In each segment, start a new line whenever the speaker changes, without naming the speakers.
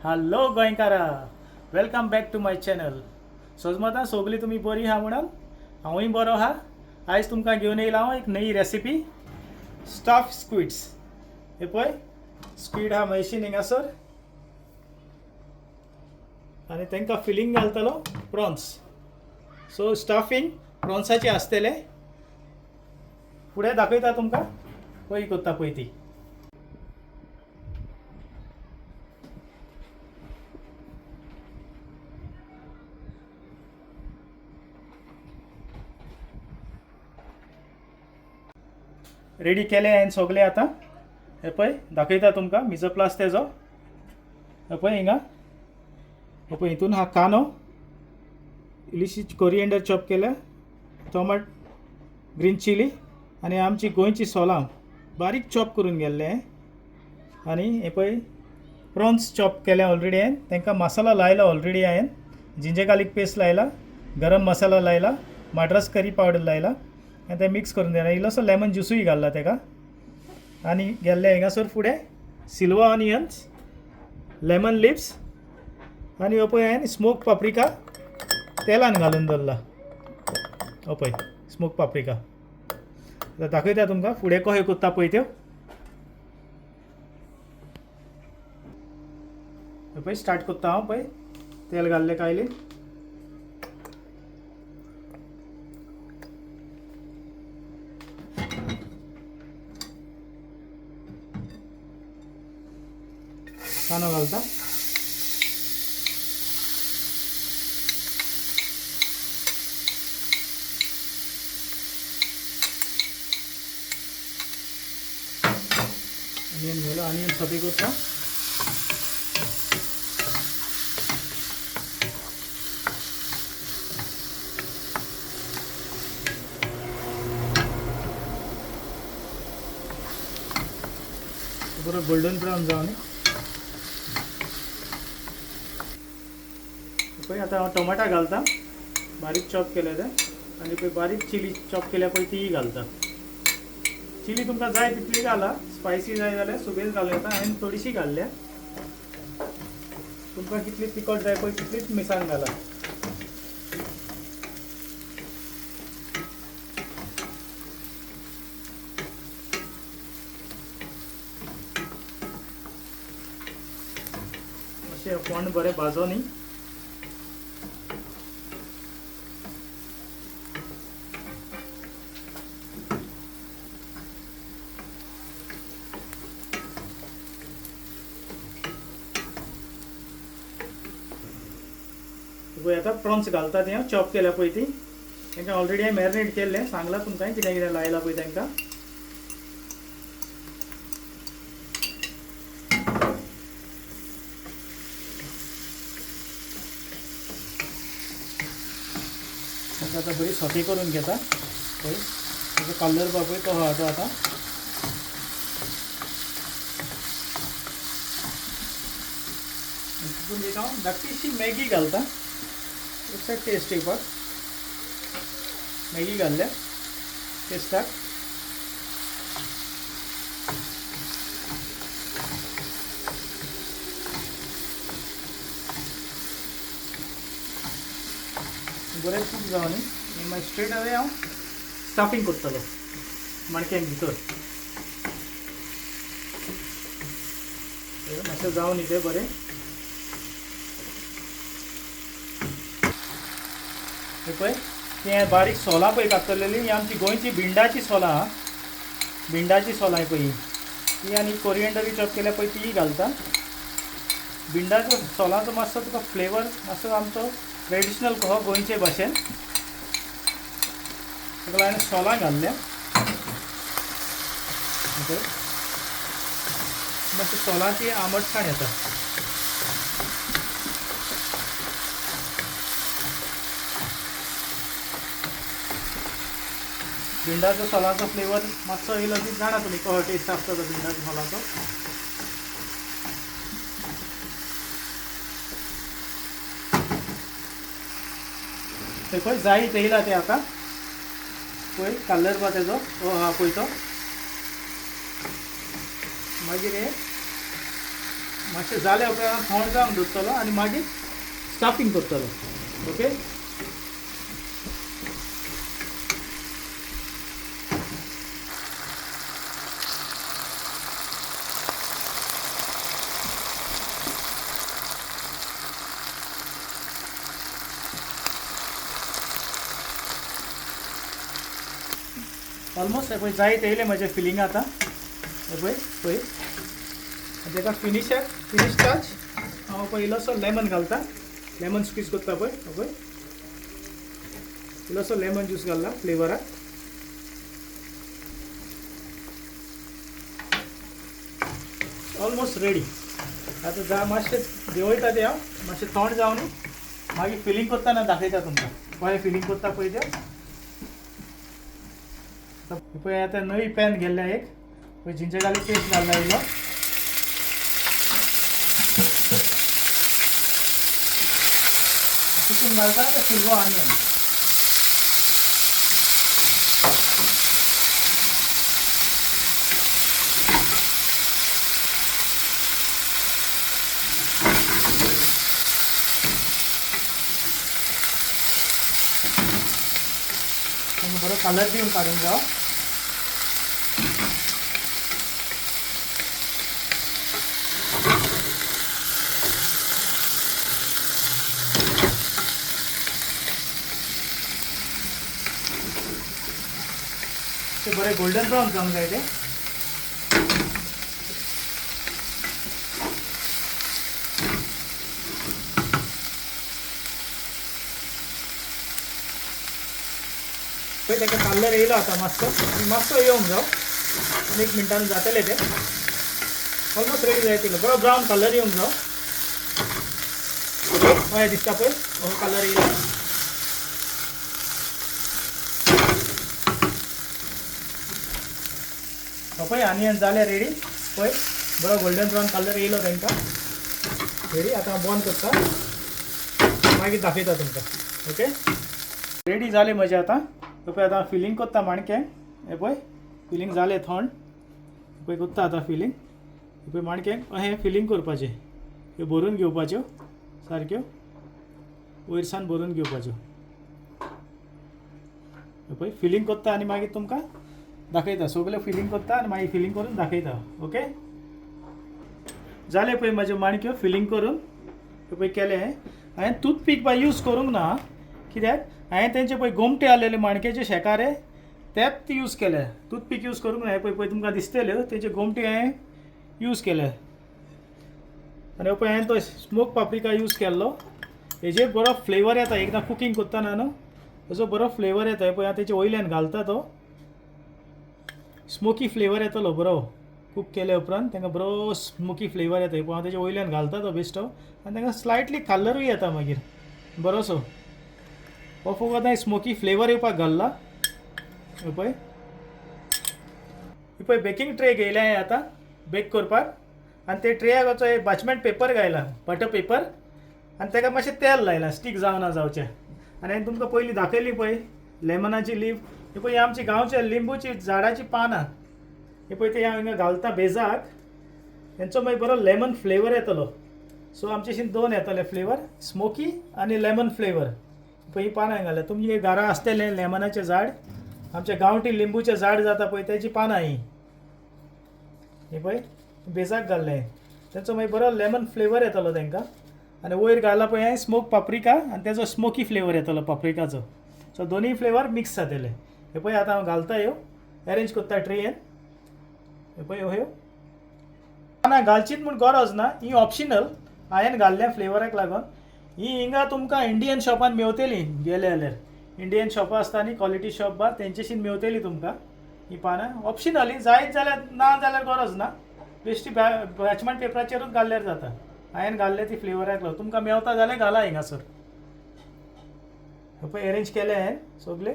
Hello गोंयकारा, welcome back to my channel. सोजमता सगळीं तुमी बरी आहा म्हणून हांवूय बरो आहा. आयज तुमकां घेवन येयला हांव एक नवी रेसिपी, स्टफ स्क्विड्स. हे पळय स्क्वीड आहा म्हयशीन हिंगासर आनी तांकां फिलींग घालतलो प्रॉन्स. सो स्टफींग प्रॉन्साचें आसतलें. फुडें दाखयता तुमकां पळय करता पळय ती. रेडी केले हांवें सगळे आतां. हे पळय दाखयता तुमकां मिजो प्लास तेजो. हे पळय हिंगा, हे पळय हितून हा कांदो, इल्लीशी कोरिएंडर चॉप केल्या, टोमाट, ग्रीन चिली आनी आमची गोंयची सोलां बारीक चॉप करून गेल्ले. आनी हे पळय प्रॉन्स चॉप केले ऑलरेडी हांवें. तांकां मसाला लायला ऑलरेडी हांवें. जिंजर गार्लीक पेस्ट लायला, गरम मसाला लायला, माड्रास करी पावडर लायला आनी तें मिक्स करून दिला. इल्लोसो लेमन ज्युसूय घालला ताका. आनी गेल्ले हिंगासर फुडें सिल्वर ऑनियन्स, लेमन लिव्स आनी हो पळय हांवें स्मोक पाप्रिका तेलान घालून दवरला. हो पळय स्मोक पाप्रिका. आतां दाखयता तुमकां फुडें कशें करता पळय त्यो. हे पळय स्टार्ट करता हांव. पळय तेल घाल्लें कायलीन. कांदो घालता. अनियन घालो, अनियन सोते करता. बरो गोल्डन ब्रावन जावन पळय. आतां हांव टोमाटा घालता, बारीक चॉप केले ते. आनी पळय बारीक चिली चॉप केल्या पळय तीय घालता. चिली तुमकां जाय तितली घाला, स्पायसी जाय जाल्यार सुबेज घालूं येता. हांवें थोडीशी घाल्ल्या. तुमकां कितली तिखट जाय पळय तितलीच मिरसांग घाला. अशें फोंड बरें भाजो न्ही. पळय आतां प्रॉन्स घालता ते चॉप केल्या पळय ती. तांकां ऑलरेडी हांवें मॅरिनेट केल्लें, सांगलां तुमकां कितें कितें लायलां पळय तांकां. तांकां आतां बरी सोते करून घेता. पळय ताचो कलर पळय तो आहा तो आतां. तितून एक हांव धाकटीशी मॅगी घालता, एक टेस्ट येवपाक. मॅगी घाल्ल्या टेस्टाक. बरें खूब जावं न्ही. मागीर स्ट्रेट अवे हांव स्टफींग करतलो माणक्यांक भितर. मातशें जावं न्ही तें बरें. हे पळय तें बारीक सोलां पळय कातरलेली, ही आमची गोंयची भिंडाची सोलां आहा. भिंडाची सोलां पळय ती आनी कोरिएंडरूय चॉप केल्या पळय तीय घालता. भिंडाचो सोलांचो मातसो तुका फ्लेवर मातसो आमचो ट्रेडिशनल कहो गोंयचे भाशेन. ताका हांवें सोलां घाल्ल्या. मातशें सोलांची आंबटसाण येता. भिंडाचो सोलांचो फ्लेवर मातसो येयलो की जाणा तुमी कसो टेस्ट आसता तो भिंडाचो सोलांचो. ते पळय जायत येयला ते आतां. पळय कलर पळय तेजो हो आहा पळय तो. मागीर हे मातशें जालें उपरांत थंड जावंक दवरतलो आनी मागीर स्टफींग करतलो. ओके, ऑलमोस्ट पळय जायत येयलें म्हजें फिलींग आतां. पळय पळय ताका फिनिशाक फिनीश टच हांव पळय इल्लोसो लेमन घालता, लेमन स्क्वीज करता पळय. पळय इल्लोसो लेमन ज्यूस घालला फ्लेवराक. Almost ready. आतां जा मातशें देंवयता तें हांव, मातशें थंड जावन मागीर फिलींग करतना दाखयता तुमकां कशें फिलींग करता पळय तें. पळय आतां नवी पॅन घेतल्या एक, पळय जिंजर गार्लीक पेस्ट घालला इल्लो. तितून घालता आतां सिल्वो आनियन. बरो कलर दिवन काडूंक जावो. ते बरें गोल्डन ब्रावन जावंक जाय तें. पळय ताका कलर येयलो आतां मातसो, आनी मातसो येवंक जावो, आनी एक मिनटान जातलें तें. ऑलमोस्ट रेडी जायत येयलो, बरो ब्रावन कलर येवंक जावो. हय दिसता पळय हो कलर येयला. पळय आनियन जालें रेडी. पळय बरो गोल्डन ब्रावन कलर येयलो तांकां. रेडी, आतां हांव बंद करता, मागीर दाखयता तुमकां. ओके, रेडी जालें म्हजें आतां. पळय आतां फिलींग करता माणक्यां. हें पळय फिलींग जालें थंड. पळय करता आतां फिलींग. पळय माणक्यांक अहें फिलींग करपाचें, ह्यो भरून घेवपाच्यो सारक्यो वयरसान भरून घेवपाच्यो. पळय फिलींग करता आनी मागीर तुमकां दाखयता. सगळें फिलींग करता आनी मागीर फिलींग करून दाखयता. ओके, जालें पळय म्हज्यो माणक्यो फिलींग करून. पळय केलें हांवें टूथपीक बाय यूज करूंक ना, कित्याक हांवें तेंचे पळय गोमटे आसलेले माणक्याचे शेकारे तेच यूज केले. टूथपीक यूज करूंक ना. पळय पळय तुमकां दिसतल्यो तेंचे गोमटे हांवें यूज केले. आनी पळय हांवें तो स्मोक पाप्रिका यूज केल्लो, हेजेर बरो फ्लेवर येता. एकदां कुकींग करतना न्हू तेजो बरो फ्लेवर येता. पळय हांव तेचे वयल्यान घालता तो स्मोकी फ्लेवर येतलो बरो. कूक केल्या उपरांत तांकां बरो स्मोकी फ्लेवर येता. पळय हांव तेजे वयल्यान घालता तो बेश्टो, आनी तांकां स्लायटली कलरूय येता मागीर बरोसो. हो फकत हांवें स्मोकी फ्लेवर येवपाक घालला. पळय पळय बेकींग ट्रे घेयल्या हांवें आतां बेक करपाक, आनी ते ट्रेयाक एक पार्चमेंट पेपर घायला, बटर पेपर, आनी ताका मातशें तेल लायलां स्टीक जावना जावचें. आनी हांवें तुमकां पयलीं दाखयली पळय लेमनाची लीफ. ही पळय आमची गांवच्या लिंबूची झाडाची पानां, हे पळय ते हांव हिंगा घालता बेजाक, हेंचो मागीर बरो लेमन फ्लेवर येतलो. सो आमचे दोन येतले फ्लेवर, स्मोकी आनी लेमन फ्लेवर. पळय ही पानां घाल्या. तुमचे घरा आसतलें लेमनाचें झाड, आमच्या गांवठी लिंबूचें झाड जाता पळय तेजी पानां ही. ही पळय बेजाक घाल्लें, तेंचो मागीर बरो लेमन फ्लेवर येतलो तांकां. आनी वयर घाला पळय हांवें स्मोक पाप्रिका, आनी तेजो स्मोकी फ्लेवर येतलो पाप्रिकाचो. सो दोनूय फ्लेवर मिक्स जातले. हे पळय आतां हांव घालता ह्यो, अरेंज करता ट्रेयेन. हे पळय ह्यो पानां घालचीत म्हूण गरज ना, ही ऑप्शनल, हांवें घाल्ल्या फ्लेवराक लागून. ही हिंगा तुमकां इंडियन शॉपान मेवतली, गेले जाल्यार इंडियन शॉपां आसता न्ही, क्वॉलिटी शॉप बा तेंचेशीन मेवतली तुमकां ही पानां. ऑप्शनल, जायत जाल्यार, ना जाल्यार गरज ना, बेश्टी पार्चमेंट पेपराचेरूच घाल्ल्यार जाता. हांवें घाल्ले ती फ्लेवराक लागून, तुमकां मेवता जाल्यार घाला हिंगासर. पळय अरेंज केले हांवें सगळे.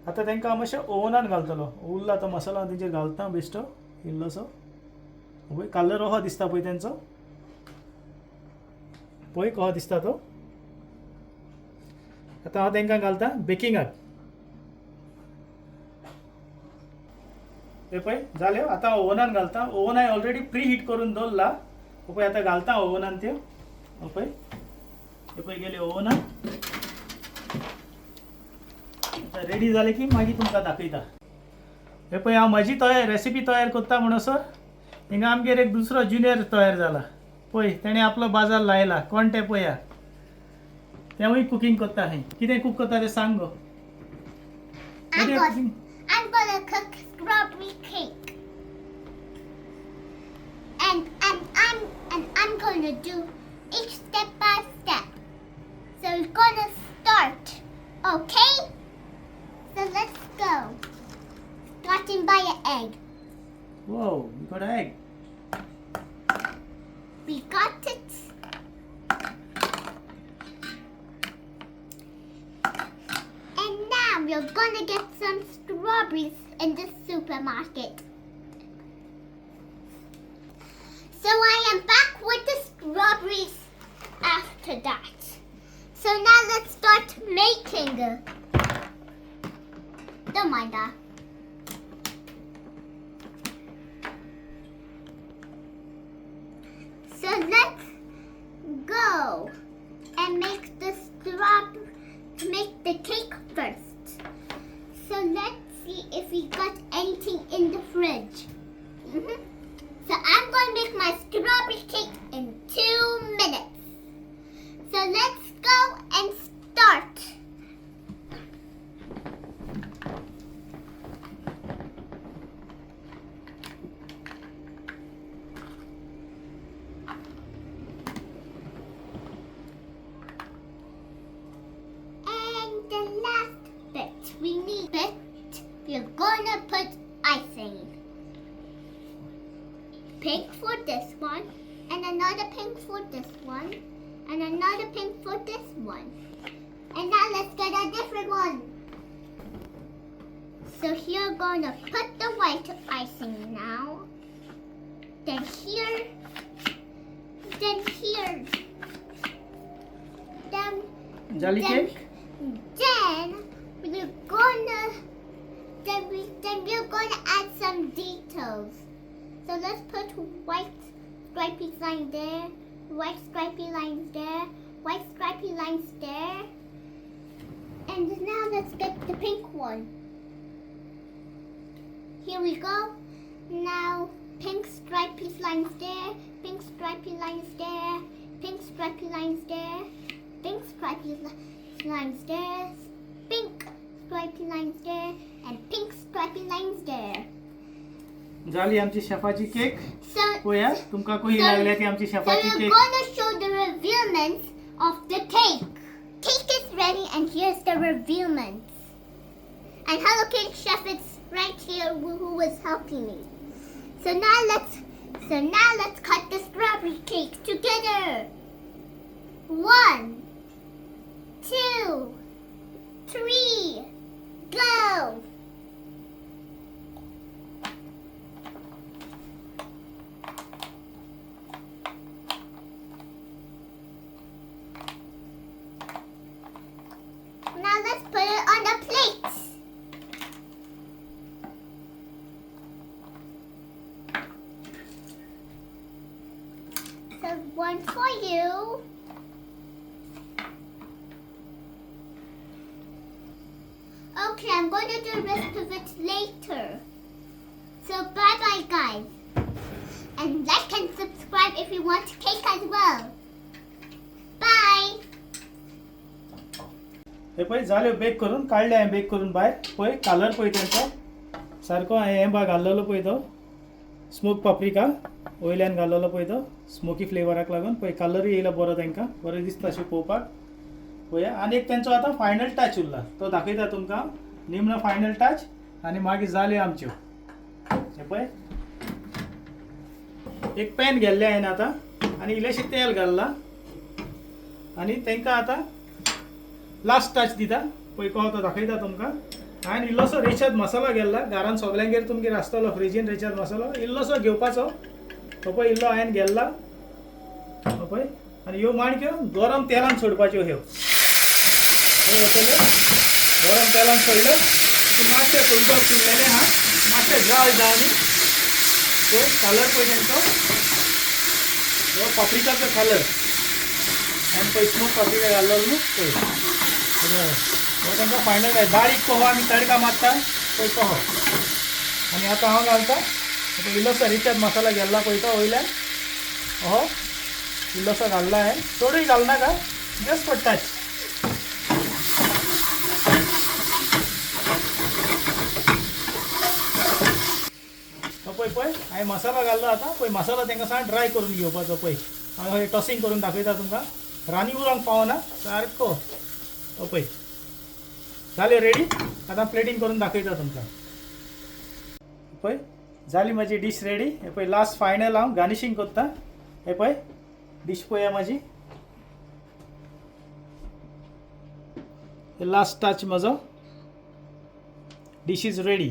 आतां तांकां हांव मातशें ओवनान घालतलो. उरला तो मसालो हांव तेंचेर घालता बेश्टो इल्लोसो. पळय कलर असो दिसता पळय तेंचो, पळय कसो दिसता तो. आतां हांव तांकां घालता बेकिंगाक. हे पळय जाल्यो, आतां हांव ओवनान घालता. ओवन हांवें ऑलरेडी प्री हीट करून दवरला. पळय आतां घालता ओवनान त्यो. पळय हे पळय गेले ओवनान. आतां रेडी जाले की मागीर तुमकां दाखयता. हे पळय हांव म्हजी तयार रेसिपी तयार करता म्हणसर हिंगा आमगेर एक दुसरो ज्युनियर तयार जाला. पळय तेणें आपलो बाजार लायला. कोण तें पळया. तेवूय कुकींग करता खंय. कितें कूक करता तें सांग गो.
I'm gonna cook strawberry cake. And I'm gonna do each step by step. So we're gonna start, okay? So let's go. Starting by an egg.
Wow, you got an egg.
We got it. And now we're gonna get some strawberries in the supermarket. So I am back with the strawberries after that. So now let's start making. Don't mind that. So let's go and make the make the cake first. So let's see if we got anything in the fridge. So I'm going to make my strawberry cake in 2 minutes. So let's go and start. And the last bit we need bit, we're gonna put icing. Pink for this one, and another pink for this one, and another pink for this one. And now let's get a different one. So here we're gonna put the white icing now. Then here, then here, then
Jelly cake?
Then we're gonna, then we, then we're gonna add some details. So let's put white stripy line there, white stripy lines there, white stripy lines there. And now let's get the pink one. Here we go. Now pink stripy lines there, pink stripy lines there, pink stripy lines there, pink stripy lines there, pink stripy lines there, and pink stripy lines there.
झाली आमची शेफाची cake.
So
पळया तुमकां कशी लागल्या ती आमची
So
शेफाची
we're
cake.
gonna show the revealments of the cake. Cake is ready, and here's the revealments. And Hello Cake Chef is right here who was helping me. So now let's cut the strawberry cake together. 1, 2, 3, go! Now let's put it on the plate. So one for you. Okay, I'm going to do the rest of it later. So bye-bye, guys. And like and subscribe if you want cake as well. Bye.
हे पळय जाल्यो back करून काडले हांवें back करून भायर. पळय colour पळय तेंचो सारको हांवें हें बा घाल्लेलो पळय तो स्मोक पाप्रिका वयल्यान घाल्लेलो पळय तो स्मोकी फ्लेवराक लागून. पळय कलरूय येयला बरो तांकां, बरें दिसता अशें पळोवपाक. पळया आनी एक तेंचो आतां फायनल टच उरला तो दाखयता तुमकां निमणो फायनल टच आनी मागीर जाल्यो आमच्यो. हे पळय एक पॅन घेल्लें हांवें आतां आनी इल्लेशें तेल घाल्लां आनी तांकां आतां लास्ट टच दिता. पळय कसो तो दाखयता तुमकां. हांवें इल्लोसो रेशाद मसालो घेतला. घरान सगल्यांगेर तुमगेर आसतलो फ्रिजीन रेशाद मसालो, इल्लोसो घेवपाचो. हो पळय इल्लो हांवें घेतला. हो पळय आनी ह्यो माणक्यो गरम तेलान सोडपाच्यो. ह्यो ह्यो वतल्यो गरम तेलान सोडल्यो. मातशें उदक पिल्लेलें आहा, मातशें ड्राय जावनी. पळय कलर पळय तेंचो. हो पाप्रिकाचो कलर आनी पळय स्मोक पाप्रिका घाल्लो न्हू पळय हो तांकां फायनल काय बारीक पोहो आमी तडका मारता पळय पोहो. आनी आतां हांव घालता आतां इल्लोसो रिचार्ज मसाला गेल्ला पळय तो वयल्यान हो इल्लोसो घाल्ला हांवें, चडूय घालनाका, जस्ट फॉर टच. हो पळय पळय हांवें मसालो घाल्लो. आतां पळय मसालो तांकां सांग ड्राय करून घेवपाचो. पळय हांव हय टॉसींग करून दाखयता तुमकां, रानी उरोंक पावना सारको. हो पळय जालें रेडी. आतां प्लेटींग करून दाखयता तुमकां. पळय जाली म्हजी डीश रेडी. हे पळय लास्ट फायनल हांव गार्निशींग करता. हे पळय डीश पळया म्हजी, लास्ट टच म्हजो, dish is ready.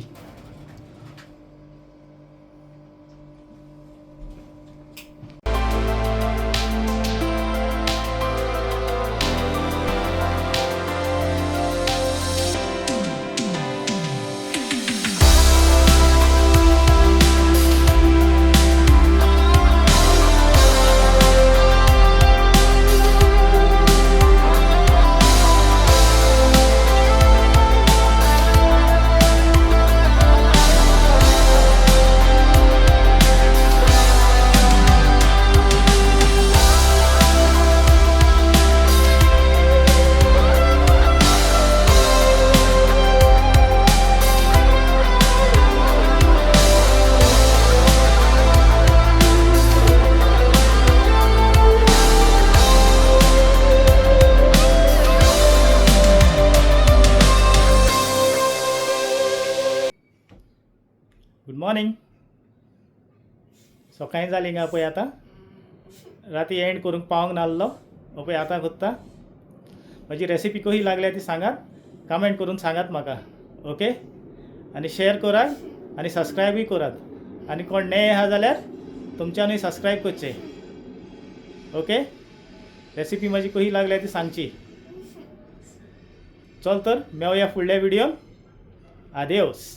Good morning. सकाळीं जाली हिंगा पळय आतां, राती एंड करूंक पावंक नासलो. हो पळय आतां कोत्ता. म्हजी रेसिपी कशी लागल्या ती सांगात, कमेंट करून सांगात म्हाका. ओके, आनी शेअर करात आनी सबस्क्रायबूय करात. आनी कोण नये आहा जाल्यार तुमच्यानूय सबस्क्रायब करचें. ओके, रेसिपी म्हजी कशी लागल्या ती सांगची. चल तर मेवया फुडल्या व्हिडियोन. आदेवस.